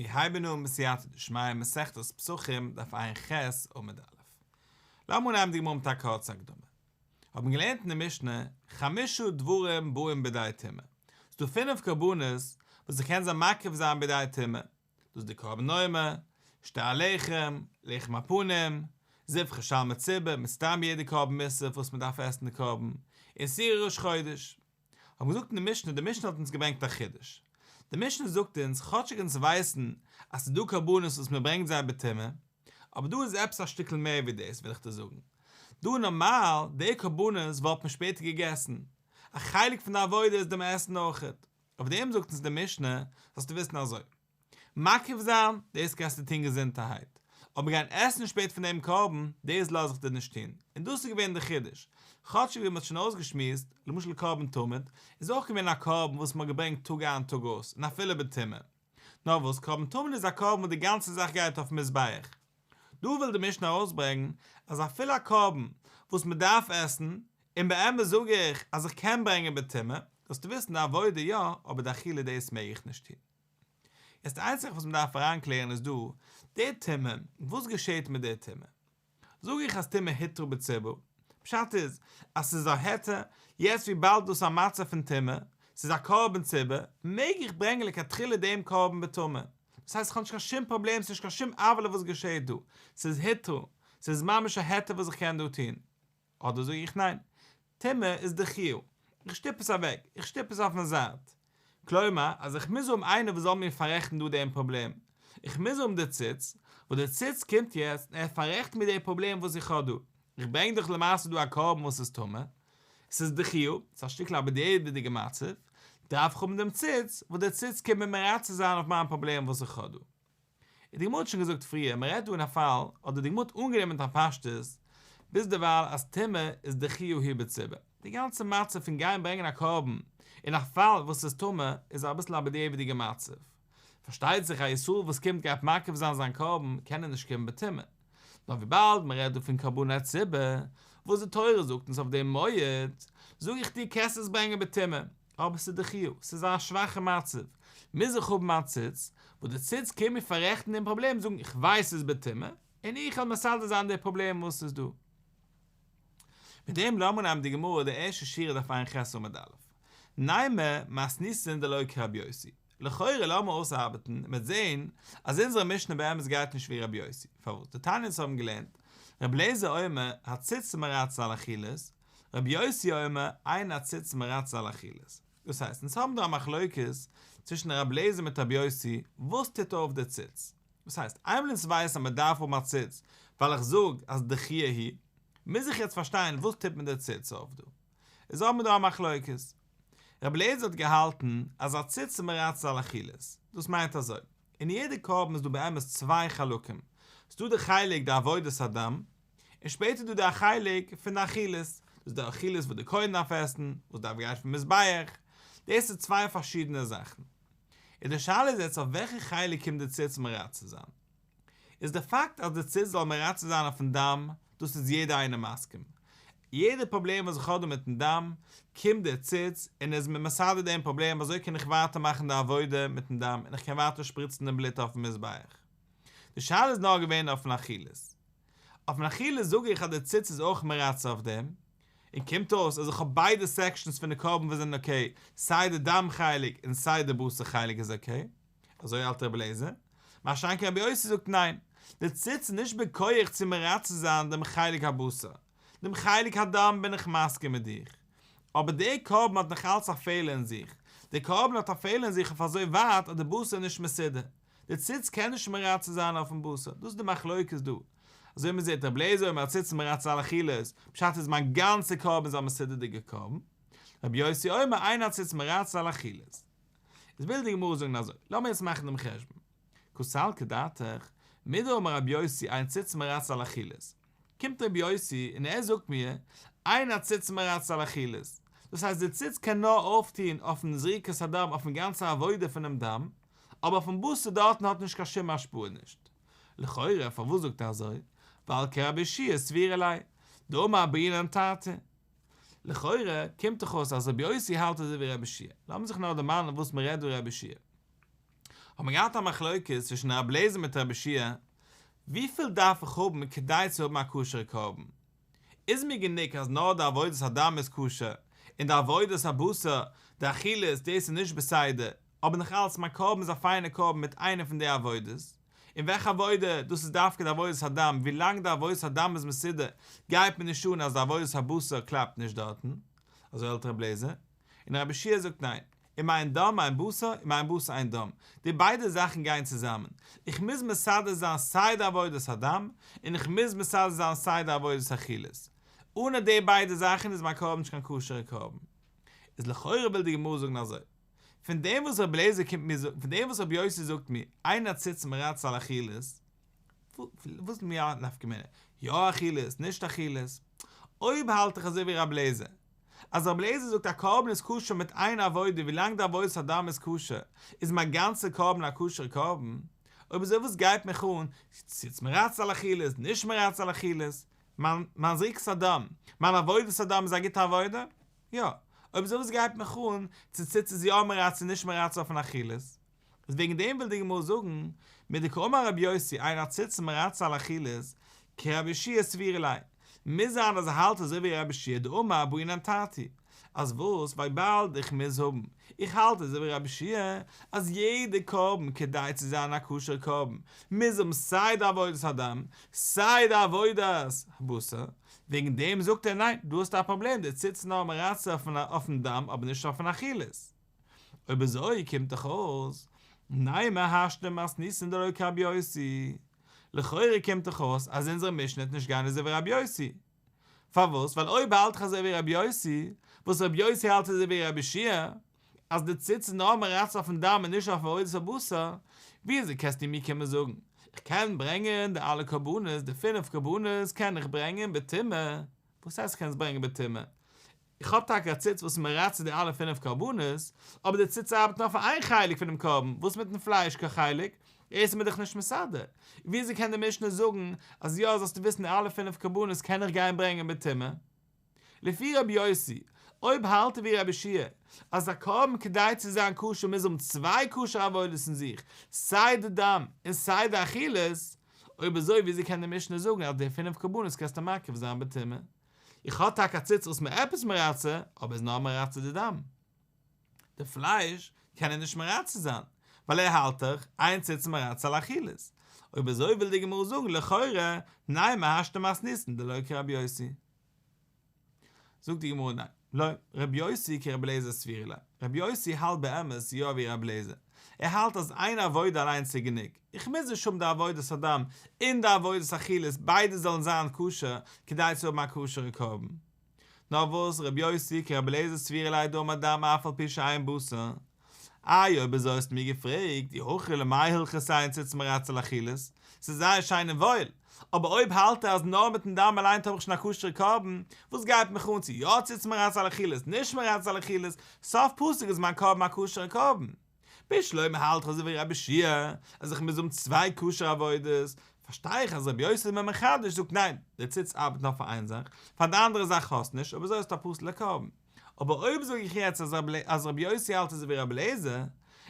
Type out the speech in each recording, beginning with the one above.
מיר הייבן אן בסייעתא דשמיא מסכת פסחים דף ע"ח עמוד א'. לאמיר אנהייבן די גמרא מיט א קורצע הקדמה. האט מען געלערנט אין די משנה, חמשה דברים באים בידי טומאה. ס'דא פינף קרבנות וואס איך קען זיי מקריב זיין בידי טומאה. דאס איז די קרבן עומר, שתי הלחם, לחם הפנים, זבחי שלמי ציבור, מיט סתם יעדע קרבן מוסף וואס מען דארף עסן די קרבן, און שעירי ראש חודש. האבן געזאגט אין די משנה, די משנה האט אונז געברענגט א חידוש. די משנה זאגט אונז, כאטשיג אונז ווייסן אז ס'איז דא קרבנות וואס מען ברענגט זיי בטומאה, אבער דא איז עפעס א שטיקל מער ווי דאס וויל איך דיר זאגן. דא נארמאל, די קרבנות וואלט מען שפעטער געגעסן. א חלק פון די עבודה איז דעם עסן אויכעט. אויף דעם זאגט אונז די משנה, זאלסטו וויסן אזוי. מקריב זיין, דאס קענסטו טון געזונטערהייט, אבער גיין עסן שפעט פון דעם קרבן, דאס לאז איך דיר נישט טון, און דאס איז געווען דער חידוש, כאטשיג ווי מען האט שוין אויסגעשמועסט, למשל קרבן תמיד, איז אויך געווען א קרבן וואס מען האט געברענגט טאג איין טאג אויס, און אפילו בטומאה. נאר וואס, קרבן תמיד איז א קרבן וואס די גאנצע זאך גייט אויפן מזבח. דא וויל די משנה ארויסברענגן, אז אפילו א קרבן וואס מען דארף עסן, און באמת זאג איך אז איך קען ברענגען בטומאה, זאלסטו וויסן די עבודה יא, אבער די אכילה דאס מעג איך נישט טון. יעצט די איינציגע זאך וואס מען דארף אריינקלערן איז דא, די טומאה, וואס געשעט מיט די טומאה? זאג איך אז טומאה הותרה בציבור, פשט איז אז ס'איז א היתר, יעצט וויבאלד דאס איז א מצב פון טומאה, ס'איז א קרבן ציבור, מעג איך ברענגען לכתחילה דעם קרבן בטומאה, דאס הייסט איך האב נישט קיין שום פראבלעם, ס'איז נישט קיין שום עוולה וואס געשעט דא, ס'איז הותרה, ס'איז ממש א היתר וואס איך קען דא טון. אדער זאג איך ניין, טומאה איז דחויה, איך שטופ עס אוועק, איך שטופ עס אויפן זייט. כלומר, אז איך מוז האבן איינער וואס זאל מיר פאררעכטן דא דעם פראבלעם. איך מוז האבן די ציץ, וואס די ציץ קומט יעצט און ער פאררעכט מיר די פראבלעם וואס איך האב דא. איך ברענג דאך למעשה דא א קרבן וואס איז טמא, עס איז דחויה, ס'איז א שטיקל א בדיעבד'יגע מצב, דארף איך האבן דעם ציץ, וואס דער ציץ קומט מיר מרצה זיין אויף מיין פראבלעם וואס איך האב דא. און די גמרא האט שוין געזאגט פריער, מען רעדט דא אין א פאל, אדער די גמרא האט אנגענומען מיט א פשטות, ביזדערווייל אז טומאה איז דחויה היא בציבור. די גאנצע מצב פון גיין ברענגען א קרבן אין א פאל וואס איז טמא איז אביסל א בדיעבד'יגע מצב. פארשטייט זיך א ישראל וואס קומט גייט מקריב זיין זיין קרבן קען ער נישט קומען בטומאה. נאר וויבאלד מען רעדט דא פון קרבני ציבור, וואס די תורה זאגט אונז אויף דעם מועד, זאג איך דיר קענסט עס ברענגען בטומאה. אבער ס'איז דחויה, ס'איז א שוואכע מצב, מוז איך האבן א ציץ, וואס די ציץ קען מיר פאררעכטן דעם פראבלעם, זאגן איך ווייס ס'איז בטומאה, און איך וועל מסדר זיין די פראבלעם וואס איז דא. מיט דעם לאמיר אנהייבן די גמרא די ערשטע שורה דף ע"ח עמוד א'. נימא מתניתין דלא כרבי יוסי. לכאורה לאמיר אויסארבעטן און מ'וועט זעהן אז אונזערע משנה באמת גייט נישט ווי רבי יוסי. פארוואס? דתניא אונז האבן געלערנט, רבי אליעזר אומר, הציץ מרצה על אכילות, רבי יוסי אומר, אין הציץ מרצה על אכילות. דאס הייסט, אונז האבן דא א מחלוקת צווישן רבי אליעזר מיט רבי יוסי, וואס טוט אויף די ציץ? דאס הייסט, איינמאל אונז ווייסן אז מען דארף האבן א ציץ, ווייל איך זאג אז דחויה היא, מוז איך יעצט פארשטיין וואס טוט מיר די ציץ אויף דא? איז האבן מיר דא א מחלוקת. רבי אליעזר האט געהאלטן אז הציץ מרצה על אכילות, דאס מיינט אזוי, אין יעדע קרבן איז דא באמת צוויי חלקים, ס'דא די חלק די עבודת הדם, און שפעטער איז דא די חלק פון די אכילות, דאס איז די אכילות וואס די כהן דארף עסן, וואס דארף גיין אויפן מזבח, דאס איז צוויי פארשידענע זאכן. און די שאלה איז יעצט אויף וועלכע חלק קומט די ציץ מרצה זיין. איז די פאקט אז די ציץ זאל מרצה זיין אויפן דם, דאס איז יעדער איינער מסכים. יעדע פראבלעם וואס איך האב דא מיטן דם, קומט די ציץ און איז מיר מסדר דעם פראבלעם, אזוי קען איך ווייטער מאכן די עבודה מיטן דם און איך קען ווייטער שפריצן דעם בלוט אויפן מזבח. די שאלה איז נאר געווען אויפן אכילות. אויפן אכילות זאג איך אז די ציץ איז אויך מרצה אויף דעם, און קומט אויס אז איך האב ביידע sections פון די קרבן וואס זענען okay, סיי די דם חלק און סיי די בשר חלק איז okay, אזוי האלט רבי אליעזר, מה שאין כן רבי יוסי זאגט ניין, די ציץ איז נישט בכח צו מרצה זיין דעם חלק הבשר, דעם חלק הדם בין איך מסכים מיט דיך, אבער דער קרבן האט נאך אלץ א פעלער אין זיך, דער קרבן האט א פעלער אין זיך אויף אזוי ווייט אז די בשר איז נישט מסודר, די ציץ קען נישט מרצה זיין אויפן בשר, דאס איז די מחלוקת דא. אזוי מען זעט רבי אליעזר אומר הציץ מרצה על אכילות, פשט איז מיין גאנצע קרבן איז א מסודר'דיגע קרבן, רבי יוסי אומר אין הציץ מרצה על אכילות. איז וויל די גמרא זאגן אזוי, לאמיר יעצט מאכן דעם חשבון. קא סלקא דעתך, מדאמר רבי יוסי אין ציץ מרצה על אכילות. קומט רבי יוסי און ער זאגט מיר, אין הציץ מרצה על אכילות, דאס הייסט די ציץ קען נאר אויפטוהן אויפן זריקת הדם אויפן גאנצע עבודה פונעם דם, אבער אויפן בשר דארטן האט נישט קיין שום השפעה נישט. לכאורה פארוואס זאגט ער אזוי? ווייל כרבי יהושע סבירא ליה, דאמר בעינן תרתי. לכאורה קומט דאך אויס אז רבי יוסי האלט אזוי ווי רבי יהושע. לאמיר זיך נאר דערמאנען וואס מען רעדט דא רבי יהושע. האט מען געהאט א מחלוקת צווישן רבי אליעזר מיט רבי יהושע וויפיל דארף איך האבן כדי צו האבן א כשר'ע קרבן? איז מיר גענוג אז נאר די עבודת הדם איז כשר און די עבודת הבשר, די אכילות, דאס איז נישט בסדר, אבער נאך אלץ מיין קרבן איז א פיינע קרבן מיט איינע פון די עבודות, און וועלכע עבודה? דאס איז דווקא די עבודת הדם, ווילאנג די עבודת הדם איז מסודר גייט מיר נישט אן אז די עבודת הבשר קלאפט נישט דארטן, אזוי האלט רבי אליעזר, און רבי יהושע זאגט ניין, אם אין דם אין בשר, אם אין בשר אין דם, די ביידע זאכן גייען צוזאמען, איך מוז מסדר זיין סיי די עבודת הדם, און איך מוז מסדר זיין סיי די עבודת אכילות, אנע די ביידע זאכן איז מיין קרבן נישט קיין כשר'ע קרבן. איז לכאורה וויל די גמרא זאגן אזוי, פון דעם וואס רבי אליעזר קומט מיר זאגן, פון דעם וואס רבי יוסי זאגט מיר, אין הציץ מרצה על אכילות, וואס איז מיר א נפקא מינה, יא אכילות, נישט אכילות, אויב האלט איך אזוי ווי רבי אליעזר, אז רבי אליעזר זאגט א קרבן איז כשר מיט איין עבודה ווילאנג די עבודת הדם איז כשר איז מיין גאנצע קרבן א כשר'ע קרבן, אויב אזוי וואס גייט מיך אן ציץ מרצה על אכילות נישט מרצה על אכילות, מיין מיין זריקת הדם, מיין עבודת הדם איז א גוטע עבודה? יא, אויב אזוי וואס גייט מיך אן צו ציץ איז יא מרצה נישט מרצה אויפן אכילות? איז וועגן דעם וויל די גמרא זאגן, מדקאמר רבי יוסי אין הציץ מרצה על אכילות, כרבי יהושע סבירא ליה, מוז זיין אז ער האלט אזוי ווי רבי יהושע דאמר בעינן תרתי, אז וואס וויבאלד איך מוז האבן, איך האלט אזוי ווי רבי יהושע אז יעדע קרבן כדי צו זיין א כשר קרבן מוז האבן סיי די עבודת הדם סיי די עבודת הבשר, וועגן דעם זאגט ער ניין דא האסטו א פראבלעם די ציץ איז נאר מרצה אויפן דם אבער נישט אויפן אכילות. אויב אזוי קומט דאך אויס, נימא השתא מתניתין דלא כרבי יוסי, לכאורה קומט דאך אויס אז אונזערע משנה וועט נישט גיין אזוי ווי רבי יוסי, פארוואס? ווייל אויב האלט איך אזוי ווי רבי יוסי, וואס רבי יוסי האלט אזוי ווי רבי יהושע, אז די ציץ איז נאר מרצה אויפן דם און נישט אויף עבודת הבשר, וויאזוי קענסטו מיר קומען זאגן, איך קען ברענגען די אלע קרבנות, די פינף קרבנות קען איך ברענגען בטומאה, וואס הייסט איך קען עס ברענגען בטומאה? איך האב טאקע א ציץ וואס איז מרצה די אלע פינף קרבנות, אבער די ציץ ארבעט נאר פאר איין חלק פונעם קרבן, וואס מיטן פלייש חלק? דאס איז מען דאך נישט מסדר. וויאזוי קען די משנה זאגן אז יא זאלסטו וויסן די אלע פינף קרבנות קען איך גיין ברענגען בטומאה? לפי רבי יוסי, אויב האלט ער ווי רבי יהושע אז א קרבן כדי צו זיין כשר מוז האבן צוויי כשר'ע עבודות אין זיך, סיי די דם און סיי די אכילות, אויב אזוי וויאזוי קען די משנה זאגן אז די פינף קרבנות קענסטו מקריב זיין בטומאה? איך האב טאקע א ציץ וואס מיר עפעס מרצה, אבער איז נאר מרצה די דם. די פלייש קען ער נישט מרצה זיין, ווייל ער האלט דאך אין ציץ מרצה על אכילות. אויב אזוי וויל די גמרא זאגן לכאורה נימא השתא מתניתין דלא כרבי יוסי. זאגט די גמרא ניין, לא, רבי יוסי כרבי אליעזר סבירא ליה, רבי יוסי האלט באמת יא ווי רבי אליעזר, ער האלט אז איין עבודה אליינס איז גענוג, איך מוז נישט האבן די עבודת הדם און די עבודת אכילות ביידע זאלן זיין כשר כדי צו האבן א כשר'ע קרבן. נאר וואס רבי יוסי כרבי אליעזר סבירא ליה דאמר דם אף על פי שאין בשר. איי אויב אזוי האסטו מיר געפרעגט אי הכי למאי הלכתא אין ציץ מרצה על אכילות, ס'איז זייער שיין און וואויל, אבער אויב האלט ער אז נאר מיטן דם אליינס האב איך שוין א כשר'ע קרבן, וואס גייט מיך אן צו יא ציץ מרצה על אכילות נישט מרצה על אכילות, סוף פסוק איז מיין קרבן א כשר'ע קרבן. בשלמא האלט איך אזוי ווי רבי יהושע אז איך מוז האבן צוויי כשר'ע עבודות, פארשטיי איך אז רבי יוסי איז מיר מחדש זאגט ניין, די ציץ ארבעט נאר פאר איין זאך, פאר די אנדערע זאך האסט נישט, אויב אזוי האסטו א פסול'ע קרבן. אבער אויב זאג איך יעצט אז רבי יוסי האלט אזוי ווי רבי אליעזר,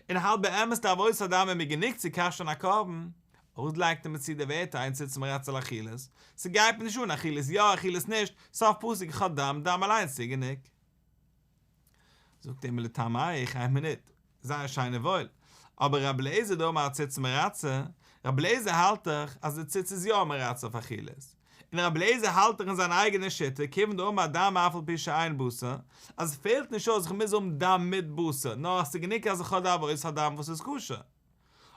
און האלט באמת די עבודת הדם איז מיר גענוג צו כשר'ן א קרבן, פארוואס לייגט ער מיר צו די ווערטער אין ציץ מרצה על אכילות? ס'גייט מיר נישט אן אכילות יא אכילות נישט, סוף פסוק איך האב דם, דם אליינס איז גענוג. זאגט ער מיר לטעמיך איין מינוט, זייער שיין און וואויל, אבער רבי אליעזר דאמר הציץ מרצה, רבי אליעזר האלט דאך אז די ציץ איז יא מרצה אויף אכילות, און רבי אליעזר האלט דאך אין זיין אייגענע שיטה כיוון דאמר דם אף על פי שאין בשר, אז עס פעלט נישט אויס איך מוז האבן דם מיט בשר, נאר עס איז גענוג אז איך האב די עבודת הדם וואס איז כשר.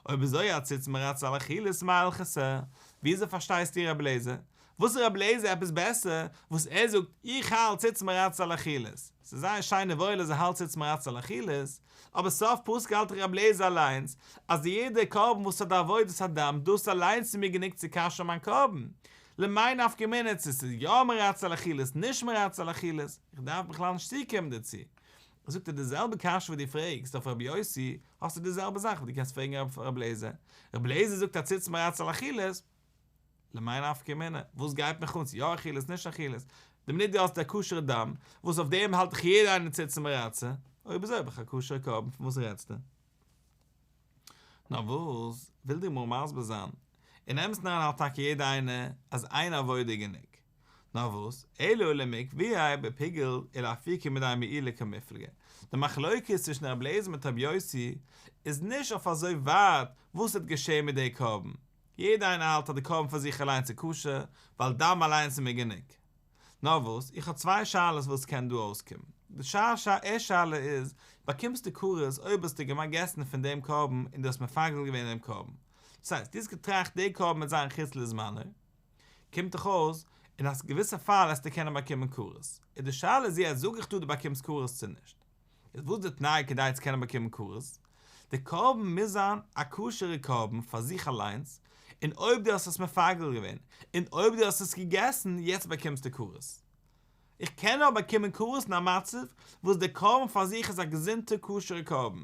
אויב אזוי הציץ מרצה על אכילות מאי הלכתא, וויאזוי פארשטייסטו רבי אליעזר? וואס איז רבי אליעזר עפעס בעסער וואס ער זאגט איך האלט ציץ מרצה על אכילות? ס'איז זייער שיין און וואויל אז ער האלט ציץ מרצה על אכילות, אבער סוף פסוק האלט דאך רבי אליעזר אליינס אז יעדע קרבן וואס האט די עבודת הדם דאס אליינס איז מיר גענוג צו כשר'ן מיין קרבן, למאי נפקא מינה צו ס'איז יא מרצה על אכילות נישט מרצה על אכילות, איך דארף בכלל נישט צוקומען דערצו. זאגט ער די זעלבע קשיא וואס דו פרעגסט אויף רבי יוסי, האסטו די זעלבע זאך וואס דו קענסט פרעגן אויף רבי אליעזר, רבי אליעזר זאגט הציץ מרצה על אכילות, למאי נפקא מינה, וואס גייט מיך אן צו יא אכילות נישט אכילות, די מינוט דו האסט א כשר'ע דם, וואס אויף דעם האלט דאך יעדער איינער ציץ מרצה, אויב אזוי האב איך א כשר'ע קרבן פון וואס רעדסטו? נאר וואס וויל די גמרא מסביר זיין? אין אמת'ן אריין האלט טאקע יעדער איינער אז איין עבודה איז גענוג. נאר וואס, אלא למקביעיה בפיגול ולאפוקי מידי מעילה קמיפלגי. די מחלוקת צווישן רבי אליעזר מיט רבי יוסי איז נישט אויף אזוי ווייט וואס וועט געשען מיט די קרבן. יעדער איינער האלט אז די קרבן פאר זיך אליינס איז כשר, ווייל דם אליינס איז מיר גענוג. נאר וואס, איך האב צוויי שאלות וואס קען דא אויסקומען. די ערשטע שאלה איז, באקומסטו כרת אויב האסטו געגעסן פון דעם קרבן און דו האסט מפגל געווען דעם קרבן? דאס הייסט, דו האסט געטראכט דער קרבן וועט זיין חוץ לזמנו, קומט דאך אויס, אין א געוויסע פאל עסטו קענען באקומען כרת. איז די שאלה איז יעצט, זאג איך דא דו באקומסט כרת צו נישט? איז וואס די תנאי כדי צו קענען באקומען כרת? די קרבן מוז זיין א כשר'ע קרבן פאר זיך אליינס, און אויב דו האסט עס מפגל געווען, און אויב דו האסט עס געגעסן, יעצט באקומסטו כרת. איך קען נאר באקומען כרת אין א מצב וואס די קרבן פאר זיך איז א געזונטע כשר'ע קרבן.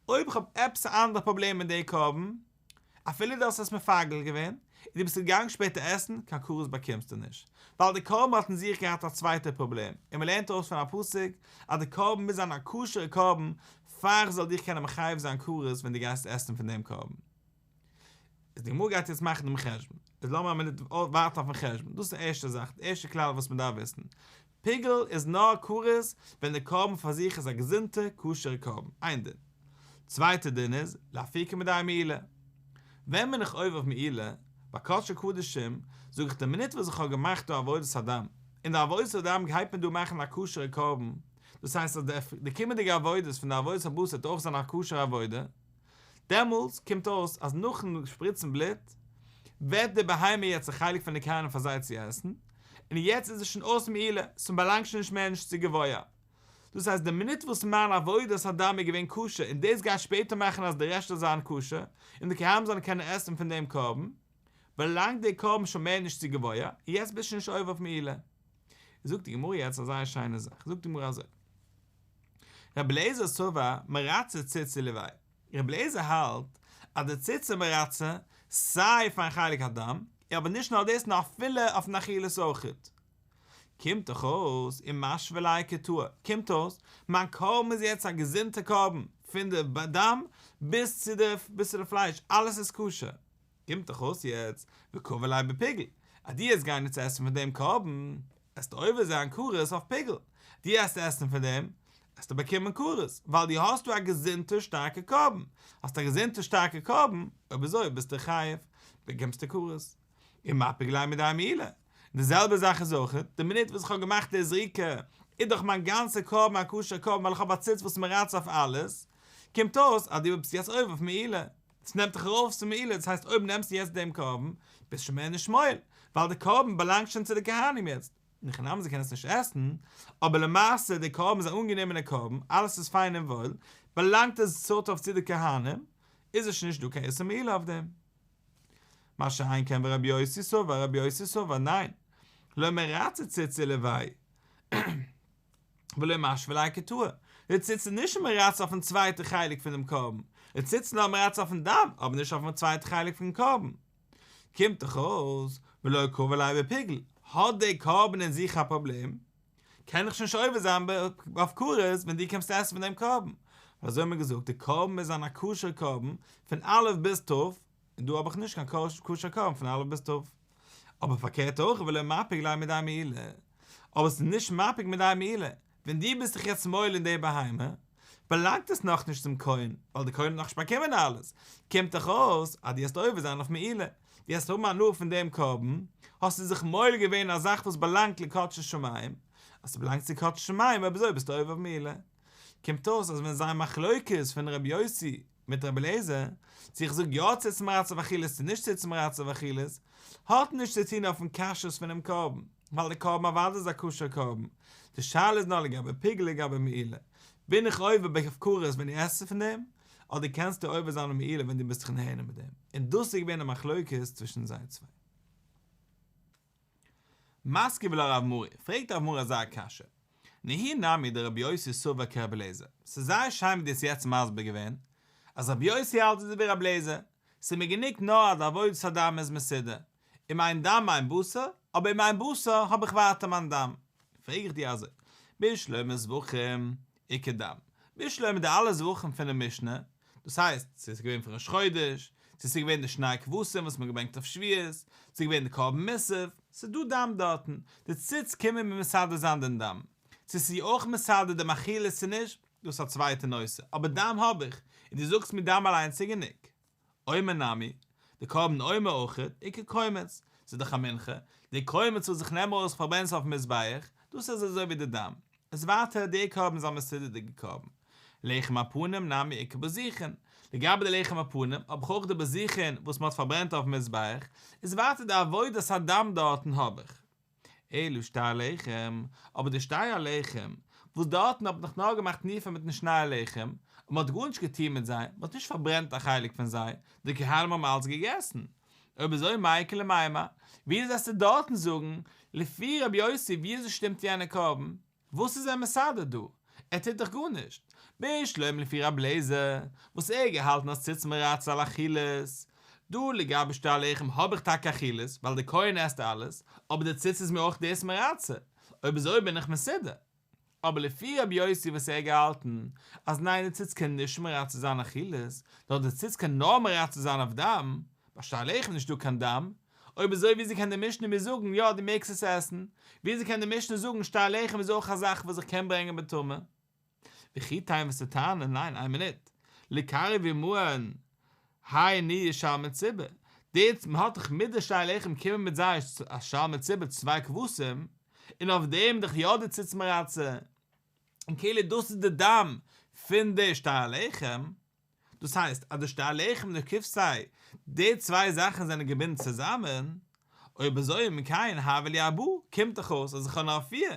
אויב איך האב עפעס א אנדערע פראבלעם מיט די קרבן, אפילו דו האסט עס מפגל געווען, און דו ביסט געגאנגען שפעטער עסן, קיין כרת באקומסטו נישט, ווייל די קרבן האט אין זיך געהאט א צווייטע פראבלעם, און מען לערנט ארויס פון א פסוק אז די קרבן מוז זיין א כשר'ע קרבן פאר איך זאל דיך קענען מחייב זיין כרת ווען דו גייסט עסן פון דעם קרבן. איז די גמרא גייט יעצט מאכן דעם חשבון, איז לאמיר א מינוט ווארטן אויפן חשבון, דאס איז די ערשטע זאך, די ערשטע כלל וואס מען דארף וויסן, פיגול איז נאר כרת ווען די קרבן פאר זיך איז א געזונטע כשר'ע קרבן, איין דין. צווייטע דין איז, לאפוקי מידי מעילה. ווען בין איך עובר אויף מעילה? ביי קדשי קדשים זאג איך די מינוט וואס איך האב געמאכט דא עבודת הדם, און די עבודת הדם גייט מיר דא מאכן א כשר'ע קרבן, דאס הייסט אז די קומענדיגע עבודות פון די עבודת הבשר וועט אויך זיין א כשר'ע עבודה, דעמאלטס קומט אויס אז נאכן שפריצן בלוט ווערט די בהמה יעצט א חלק פון די כהנים פאר זיי צו עסן, און יעצט איז עס שוין אויס מעילה, ס'באלאנגט שוין נישט מער נישט צו גבוה. דאס הייסט די מינוט וואס מיין עבודת הדם איז געווען כשר און דאס גייט שפעטער מאכן אז די רעשט זאל זיין כשר און די כהנים זאלן קענען עסן פון דעם קרבן, באלאנגט די קרבן שוין מער נישט צו גבוה, און יעצט ביסטו שוין נישט עובר אויף מעילה. זאגט די גמרא יעצט א זייער שיינע זאך, זאגט די גמרא אזוי. רבי אליעזר סבר מרצה ציץ עילויה, רבי אליעזר האלט אז די ציץ איז מרצה סיי פארן חלק הדם, אבער נישט נאר דאס נאר אפילו אויפן אכילות אויכעט. קומט דאך אויס ומשוי ליה כטהור, קומט אויס מיין קרבן איז יעצט א געזונטע קרבן, פון די דם ביז צו די ביז צו די פלייש אלעס איז כשר. קומט דאך אויס יעצט וקביל ליה בפיגול, אז דו העסט גיין יעצט עסן פון דעם קרבן, עסטו עובר זיין כרת אויף פיגול, דו העסט עסן פון דעם, עסטו באקומען כרת, ווייל דו האסט דא א געזונטע שטארקע קרבן, האסט א געזונטע שטארקע קרבן, אויב אזוי ביסטו חייב, באקומסטו כרת. ומפיק ליה מידי מעילה. די זעלבע זאך איז אויך, די מינוט וואס איך האב געמאכט די זריקה, איז דאך מיין גאנצע קרבן א כשר'ע קרבן ווייל איך האב א ציץ וואס מרצה אויף אלעס, קומט אויס אז דו ביסט יעצט עובר אויף מעילה. עס נעמט דיך ארויף צו מעילה, דאס הייסט אויב נעמסטו יעצט דעם קרבן, ביסט שוין מער נישט מועל, ווייל די קרבן באלאנגט שוין צו די כהנים יעצט, אין הכי נמי זיי קענען עס נישט עסן, אבער למעשה די קרבן איז א אנגענומענע קרבן, אלעס איז פיין און וואויל, באלאנגט עס סארט אוו צו די כהנים, איז עס שוין נישט דא קיין איסור מעילה אויף דעם. מה שאין כן ורבי יוסי סבר, רבי יוסי סבר, ניין, לא מרצה ציץ עילויה. ולא משוי ליה כטהור, די ציץ איז נישט מרצה אויפן צווייטע חלק פונעם קרבן, די ציץ איז נאר מרצה אויפן דם, אבער נישט אויפן צווייטע חלק פון קרבן. קומט דאך אויס, ולא קביל ליה בפיגול, האט דער קרבן אין זיך א פראבלעם, קען איך שוין נישט עובר זיין אויף כרת ווען דו קומסט עסן פון דעם קרבן, ווייל אזוי האט מען געזאגט, די קרבן מוז זיין א כשר קרבן פון א' ביז ת', און דא האב איך נישט קיין כשר קרבן פון א' ביז ת'. אבער פארקערט אויך ולא מפיק ליה מידי מעילה, אבער עס איז נישט מפיק מידי מעילה, ווען דו ביסט זיך יעצט מועל אין די בהמה, באלאנגט עס נאכנישט צום כהן, ווייל די כהן האט נאכנישט באקומען אלעס, קומט דאך אויס אז דו העסט עובר זיין אויף מעילה, דו העסט האבן הנאה פון דעם קרבן, האסטו זיך מועל געווען א זאך וואס באלאנגט לקדשי שמים, אז ס'באלאנגט צו קדשי שמים אויב אזוי ביסטו עובר אויף מעילה. קומט אויס אז ווען זיין מחלוקת פון ר' יוסי מיט רבי אליעזר, צו איך זאג יא ציץ מרצה אויף אכילות צו נישט ציץ מרצה אויף אכילות, האט נישט צו טון אויפן כשרות פונעם קרבן, ווייל די קרבן אוודאי איז א כשר קרבן, די שאלה איז נאר לגבי פיגול לגבי מעילה, בין איך עובר אויף כרת ווען איך עס פון דעם, אדער קענסטו עובר זיין אויף מעילה ווען דו ביסט זיך נהנה מיט דעם, און דאס איז געווען די מחלוקת צווישן זיי צוויי. מתקיף לה רב מרי, פרעגט רב מרי אזא קשיא, נהי נמי דרבי יוסי סבר כרבי אליעזר, ס'איז זייער שיין ווי דו האסט יעצט מסביר געווען אז רבי יוסי האלט אזוי ווי רבי אליעזר, ס'איז מיר גענוג נאר אז די עבודת הדם איז מסודר, אם אין דם אין בשר, אבער אם אין בשר האב איך ווייטער מיין דם. פרעג איך דיר אזוי, בשלמא זבחים איכא דם, בשלמא די אלע זבחים פונעם משנה, דאס הייסט, צו עס איז געווען פון ראש חודש, צו עס איז געווען די שני כבשים וואס מען האט געברענגט אויף שבועות, צו עס איז געווען די קרבן מוסף, ס'איז דא דם דארטן, די ציץ קומט מיר מסדר זיין דעם דם, צו עס איז אויך מסדר דעם אכילה צו נישט, דאס איז א צווייטע נושא, אבער דם האב איך, און דו זאגסט מיר דם אליינס איז גענוג. עומר נמי, די קרבן עומר אויכעט, איכא קומץ, ס'איז דאך א מנחה, די קומץ וואס איך נעם ארויס פארברען עס אויפן מזבח, דאס איז אזוי ווי די דם, איז ווייטער די קרבן איז א מסודר'דיגע קרבן. לחם הפנים נמי איכא בזיכין, לגבי די לחם הפנים האב איך אויך די בזיכין וואס מ'האט פארברענט אויפן מזבח, איז ווייטער די עבודת הדם דארטן האב איך. אלא שתי הלחם, אבער די שתי הלחם, וואס דארטן האט מען דאך נאר געמאכט תנופה מיטן שני הלחם, און מען האט גארנישט געטון מיט זיי, מען האט נישט פארברענט א חלק פון זיי, די כהנים האבן אלץ געגעסן. אויב אזוי מאי איכא למימר, ווי אזוי וועסטו דארטן זאגן, לפי רבי יוסי ווי אזוי שטימט יענע קרבן? וואס איז ער מסדר דא? ער טוט דאך גארנישט. בשלמא לפי רבי אליעזר, וואס ער האט געהאלטן אז ציץ מרצה על אכילות. דא לגבי שתי הלחם האב איך טאקע אכילות, ווייל דער כהן עסט אלעס, אבער די ציץ איז מיר אויך דאס מרצה. אויב אזוי בין איך מסודר. אבער לפי רבי יוסי וואס ער האט געהאלטן אז ניין די ציץ קען נישט מרצה זיין אכילות, נאר די ציץ קען נאר מרצה זיין אויף דם, ביי שתי הלחם איז נישטא קיין דם, אויב אזוי וויאזוי קען די משנה מיר זאגן יא דו מעגסט עס עסן? וויאזוי קען די משנה זאגן שתי הלחם איז אויך א זאך וואס איך קען ברענגען בטומאה? וכי תימא וועסטו טענה'ן ניין איין מינוט, לקריב עמהן האי ניהו שלמי ציבור, די מען האט דאך מיט די שתי הלחם קומען מיט זיי א שלמי ציבור צוויי כבשים, און אויף דעם דאך יא די ציץ מרצה, און כאילו דאס איז די דם פון די שתי הלחם, דאס הייסט אז די שתי הלחם און די כבשי, די צוויי זאכן זענען געבינדן צוזאמען, אויב אזוי אם כן הוו להו ארבעה, קומט דאך אויס אז איך האב נאר פיר,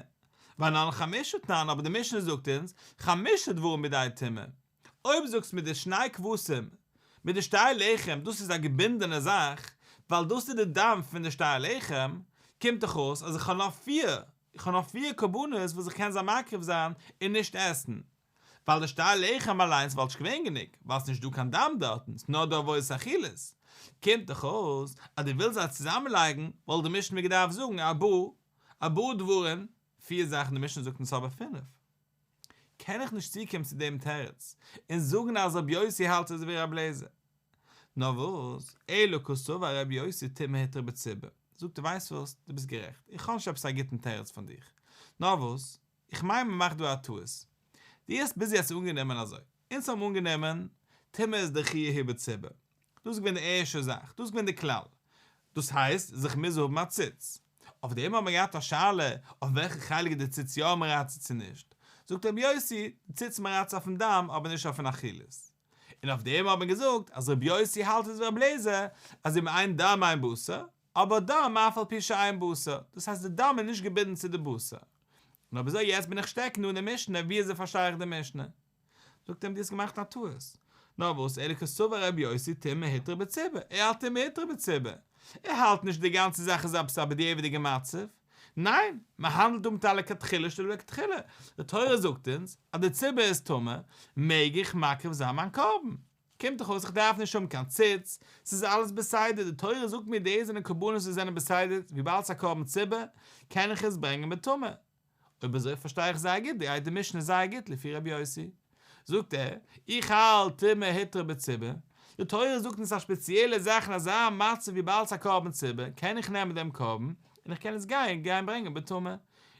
ואנן חמשה תנן, אבער די משנה זאגט אונז, חמשה דברים בידי טומאה. אויב זאגסט מיט די שני כבשים, מיט די שתי לחם, דאס איז א געבינדענע זאך, ווייל דאס איז די דם פון די שתי לחם, קומט דאך אויס אז איך האב נאר פיר, איך האב נאר פיר קרבנות וואס איך קען זיי מקריב זיין און נישט עסן. ווייל די שתי לחם אליינס וואלט נישט געווען גענוג, ווייל ס'נישט דא קיין דם דארטן, ס'נאר דא עבודת אכילות. קומט דאך אויס אז דו ווילסט זיי צוזאמענלייגן, וואלט די משנה געדארפט זאגן ארבעה, ארבעה דברים, פיר זאכן, די משנה זאגט אונז אבער פינף. קען איך נישט צוקומען צו דעם תירוץ, און זאגן אז רבי יוסי האלט אזוי ווי רבי אליעזר. נאר וואס, אלא קסבר רבי יוסי טומאה הותרה בציבור. זאגט ער ווייסט וואס, דו ביסט גערעכט, איך האב נישט עפעס א גוטן תירוץ פון דיך. נאר וואס, איך מיין מען מאכט דא א טעות. דו האסט ביז יעצט אנגענומען אזוי. אונז האבן אנגענומען, טומאה איז דחויה בציבור. דאס איז געווען די ערשטע זאך, דאס איז געווען די כלל. דאס הייסט, אז איך מוז האבן א ציץ. אויף דעם האבן מיר געהאט א שאלה, אויף וועלכע חלק איז די ציץ יא מרצה צו נישט. זאגט רבי יוסי, די ציץ מרצה אויפן דם, אבער נישט אויפן אכילות. און אויף דעם האט מען געזאגט, אז רבי יוסי האלט אזוי ווי רבי אליעזר, אז אם אין דם אין בשר, אבער דם אף על פי שאין בשר, דאס הייסט די דם איז נישט געבינדן צו די בשר. און אויב אזוי יעצט בין איך שטעקן דא אין די משנה, ווי אזוי פארשטיי איך די משנה? זאגט אים דו האסט געמאכט א טעות. נאר וואס, אלא קסבר רבי יוסי טומאה הותרה בציבור, ער האלט טומאה הותרה בציבור. ער האלט נישט די גאנצע זאך איז עפעס א בדיעבד'יגע מצב. ניין, מען האנדלט דא מיט א לכתחילה שלא לכתחילה. די תורה זאגט אונז אז די ציבור איז טמא, מעג איך מקריב זיין מיין קרבן. קומט דאך אויס איך דארף נישט האבן קיין ציץ, ס'איז אלעס בסדר, די תורה זאגט מיר די זענען קרבנות וואס זענען בסדר, וויבאלד ס'איז א קרבן ציבור, קען איך עס ברענגען בטומאה. אויב אזוי פארשטיי איך זייער גוט די די משנה זייער גוט לפי רבי יוסי. זאגט ער, איך האלט טומאה הותרה בציבור, די תורה זאגט אונז א שפעציעלע זאך אין אזא מצב וויבאלד ס'איז א קרבן ציבור, קען איך נעמען דעם קרבן און איך קען עס גיין גיין ברענגען בטומאה.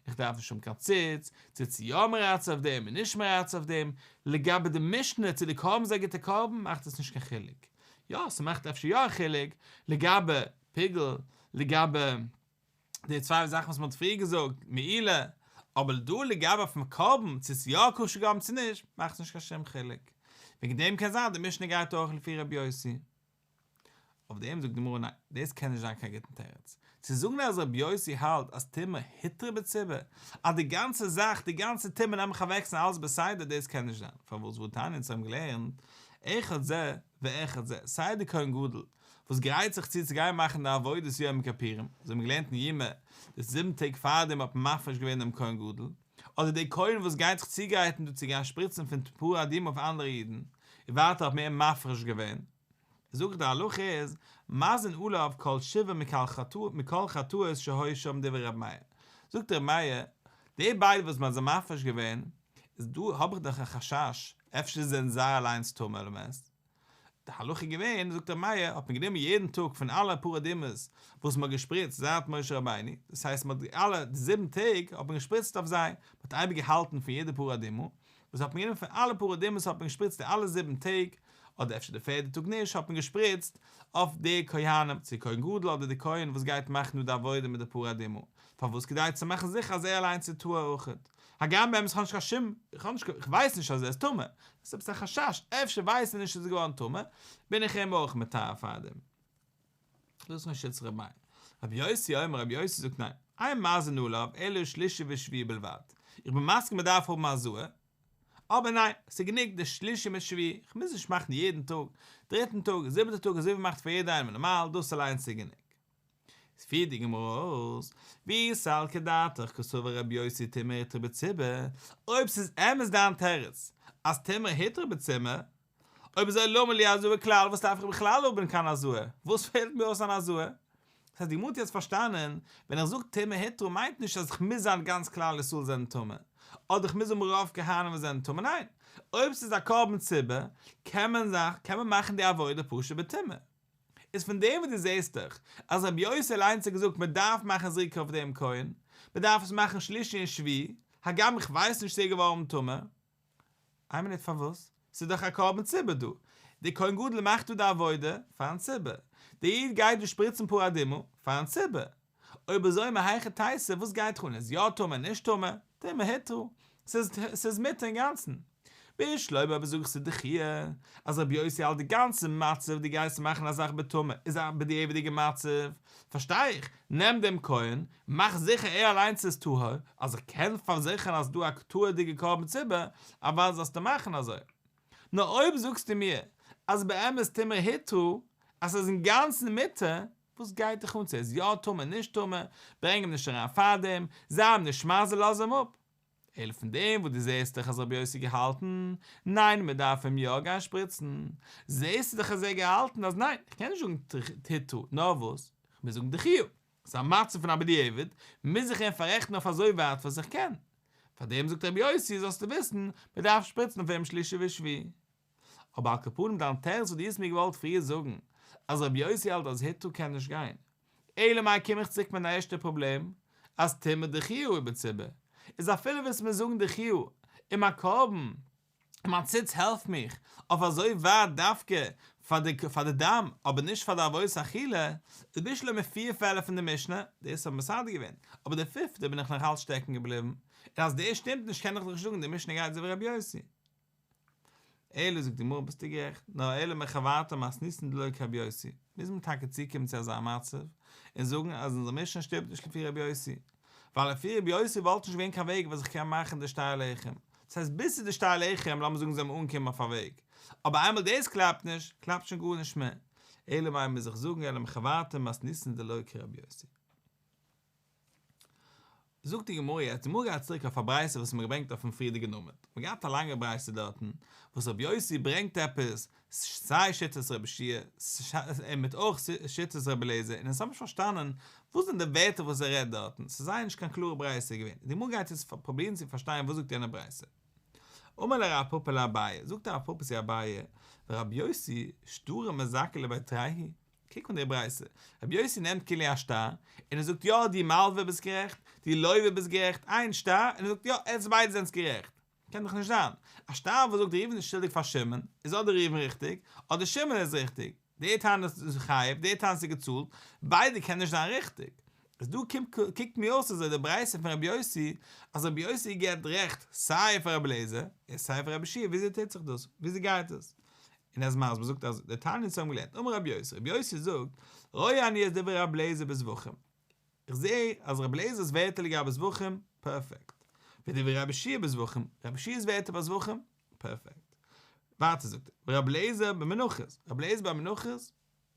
איך דארף נישט האבן קיין ציץ, ציץ איז יא מרצה אויף דעם און נישט מרצה אויף דעם, לגבי די משנה צו די קרבן איז א גוטע קרבן מאכט עס נישט קיין חילוק, יא ס'מאכט אפשר יא א חילוק לגבי פיגול, לגבי די צוויי זאכן וואס מ'האט פריער געזאגט, מעילה, אבער דא לגבי אויפן קרבן צו ס'איז יא א כשר קרבן צו נישט, מאכט עס נישט קיין שום חילוק. וועגן דעם קען זיין די משנה גייט אויך לפי רבי יוסי. אויף דעם זאגט די גמרא ניין, דאס קען נישט זיין קיין גוטן תירוץ, צו זאגן אז רבי יוסי האלט אז טומאה הותרה בציבור, אז די גאנצע זאך, די גאנצע טומאה נעם איך אוועק ס'איז אלעס בסדר, דאס קען נישט זיין, פארוואס והתניא אונז האבן געלערנט, אחד זה ואחד זה, סיי די כהן גדול וואס גרייט זיך צו צו גיין מאכן די עבודת יום הכפורים, אזוי האבן מיר געלערנט אין יומא, די זיבן טעג פארדעם האט מען מפריש געווען דעם כהן גדול, אדער דער כהן וואס גייט זיך צוגרייטן דא צו גיין שפריצן פון פרה אדומה אויף אנדערע אידן, און ווייטער האט מען אים מפריש געווען. זאג איך די הלכה איז, מזין עליו כל שבעה מכל חטאות שהיו שם דברי ר' מאיר. זאגט ר' מאיר, די ביידע וואס מען האט זיי מפריש געווען, איז דא האב איך דאך א חשש, אפשר זענען זיי אליינס טמא למת. די הלכה איז געווען, זאגט ר' מאיר, האט מען גענומען יעדן טאג פון אלע פרה אדומה'ס וואס מען האט געשפריצט זייט משה רבינו, דאס הייסט מען האט אלע די זיבן טעג האט מען געשפריצט אויף זיי, מען האט אייביג געהאלטן פון יעדע פרה אדומה, וואס האט מען גענומען פון אלע פרה אדומה'ס האט מען געשפריצט די אלע זיבן טעג, אדער אפשר די פערדע טאג נישט, האט מען געשפריצט אויף די כהנים, צו כהן גדול אדער די כהן וואס גייט מאכן דא די עבודה מיט די פרה אדומה, פארוואס כדי צו מאכן זיכער אז ער אליינס איז טהור אויכעט. הגם באמת איך האב נישט קיין שום, איך האב נישט, איך ווייס נישט אז ער איז טמא, דאס איז עפעס א חשש, אפשר ווייסט ער נישט אז ער איז געווארן טמא, בין איך אים אויך מטהר פארדעם. דאס איז געווען שיטת ר' מאיר. רבי יוסי אומר, רבי יוסי זאגט ניין, אין מזהין עליו אלא שלישי ושביעי בלבד. איך בין מסכים מען דארף האבן הזאה, אבער ניין, ס'איז גענוג די שלישי מיט שביעי, איך מוז נישט מאכן יעדן טאג, דריטן טאג, זיבעטע טאג אזוי ווי מ'מאכט פאר יעדע איינעם נארמאל, דאס אליינס איז גענוג. איז פירט די גמרא אויס, ואי סלקא דעתך קסבר רבי יוסי טומאה הותרה בציבור, אויב ס'איז אמת דיין תירוץ אז טומאה הותרה בציבור, אויב אזוי למה לי הזאה כלל וואס דארף איך בכלל האבן קיין הזאה, וואס פעלט מיר אויס אן הזאה? דאס הייסט די גמרא האט יעצט פארשטאנען, ווען איך זאג טומאה הותרה מיינט נישט אז איך מוז זיין גאנץ כלל ישראל זענען טמא, אדער איך מוז האבן רוב כהנים וואס זענען טמא, ניין, אויב ס'איז א קרבן ציבור קען מען זיך קען מען מאכן די עבודה פשוט בטומאה. איז פון דעם וואס דו זעסט דאך אז רבי יוסי אליינס האט געזאגט מען דארף מאכן זריקה אויף דעם כהן, מען דארף עס מאכן שלישי און שביעי, הגם איך ווייס נישט צו ער איז געווארן טמא. איין מינוט פארוואס? ס'איז דאך א קרבן ציבור דא, דער כהן גדול מאכט דא די עבודה פארן ציבור, דער איד גייט דא שפריצן פרה אדומה פארן ציבור, אויב אזוי מהיכי תיתי וואס גייט דיך אן איז יא טמא נישט טמא, טומאה הותרה, ס'איז ס'איז מותר אינגאנצן. בשלמא אויב זאג איך ס'איז דחויה אז רבי יוסי האלט די גאנצע מצב דו גייסט מאכן א זאך בטומאה איז א בדיעבד'יגע מצב, פארשטיי איך, נעם דעם כהן, מאך זיכער ער אליינס איז טהור, אז איך קען פארזיכערן אז ס'דא א טהור'דיגע קרבן ציבור, אוודאי זאלסטו מאכן אזוי. נאר אויב זאגסטו מיר אז באמת טומאה הותרה, אז ס'איז אינגאנצן מותר, וואס גייט דיך אן צו ער איז יא טמא נישט טמא, ברענג אים נישט אריין פארדעם, זיי אים נישט מזה לאז אים אפ. אלא פון דעם וואס דו זעסט דאך אז רבי יוסי געהאלטן, ניין מען דארף אים יא גיין שפריצן, זעסטו דאך אז ער געהאלטן אז ניין, איך קען נישט זאגן הותרה, נאר וואס, איך מוז זאגן דחויה, ס'איז א מצב פון א בדיעבד, מוז איך אים פאררעכטן אויף אזוי ווייט וואס איך קען. פאר דעם זאגט רבי יוסי זאלסטו וויסן, מען דארף שפריצן אויף אים שלישי ושביעי. אבער על כל פנים דיין תירוץ וואס דו האסט מיר געוואלט פריער זאגן אז רבי יוסי האלט אז הותרה קען נישט גיין, אלא מאי קום איך צוריק מיין ערשטע פראבלעם אז טומאה דחויה היא בציבור, איז אפילו וועסט מיר זאגן דחויה און מיין קרבן און מיין ציץ העלפט מיך אויף אזוי ווייט דווקא פאר די פאר די דם אבער נישט פאר די עבודת אכילה, איז בשלמא פיר פעלער פון די משנה, דאס האב מסדר געווען, אבער די פיפטע בין איך נאכאלץ שטעקן געבליבן, און אז דאס שטימט נישט קען איך דאך נישט זאגן די משנה גייט אזוי ווי רבי יוסי. אלא זאגט די גמרא ביסטו גערעכט, נאר אלא מחוורתא מתניתין דלא כרבי יוסי, מוז מען טאקע צוקומען צו אזא מצב און זאגן אז אונזער משנה שטימט נישט לפי רבי יוסי, ווייל לפי רבי יוסי וואלט נישט געווען קיין וועג וואס איך קען מאכן די שתי הלחם, דאס הייסט ביז צו די שתי הלחם לאמיר זאגן זיי האבן אנגעקומען אויף א וועג, אבער איינמאל דאס קלאפט נישט, קלאפט שוין גארנישט מער, אלא מאי מוז איך זאגן אלא מחוורתא מתניתין דלא כרבי יוסי. זאגט די גמרא יעצט, די גמרא גייט צוריק אויף א ברייתא וואס מ'האט געברענגט אויפן פריערדיגן עמוד, מ'האט געהאט א לאנגע ברייתא דארטן, וואס רבי יוסי ברענגט עפעס סיי שיטת רבי יהושע און מיט אויך שיטת רבי אליעזר, און אונז האבן נישט פארשטאנען וואס זענען די ווערטער וואס ער רעדט דארטן, ס'איז זייער נישט קיין קלארע ברייתא געווען, די גמרא גייט יעצט פרובירן צו פארשטיין וואס זאגט יענע ברייתא. אמר ליה רב פפא לאביי, זאגט רב פפא צו אביי, ורבי יוסי שטרא מזכי לבי תרי הוא? קוק אן די ברייתא, רבי יוסי נעמט כאילו א שטר, און ער זאגט יא דו מלווה ביסט גערעכט, דו לוה ביסט גערעכט, איין שטר, און ער זאגט יא עטס ביידע זענטס גערעכט. קען דאך נישט זיין. א שטר וואס זאגט ראובן איז שולדיג פאר שמעון, איז אדער ראובן ריכטיג, אדער שמעון איז ריכטיג. דער טענה'ט ס'איז חייב, דער טענה'ט ס'איז געצאלט, ביידע קען נישט זיין ריכטיג. איז דא קומט קוקט מיר אויס אזוי די ברייתא פון רבי יוסי, אז רבי יוסי געבט רעכט סיי פאר רבי אליעזר, און סיי פאר רבי יהושע, וויאזוי טוט זיך דאס? וויאזוי גייט עס? און ער איז מסביר זאגט אז דתניא אונז האבן געלערנט אמר רבי יוסי רבי יוסי זאגט רואה אני את דברי רבי אליעזר בזבחים איך זע אז רבי אליעזר'ס ווערטער לגבי זבחים פערפעקט ודברי רבי יהושע בזבחים רבי יהושע'ס ווערטער ביי זבחים פערפעקט ווייטער זאגט ער ורבי אליעזר במנחות רבי אליעזר ביי מנחות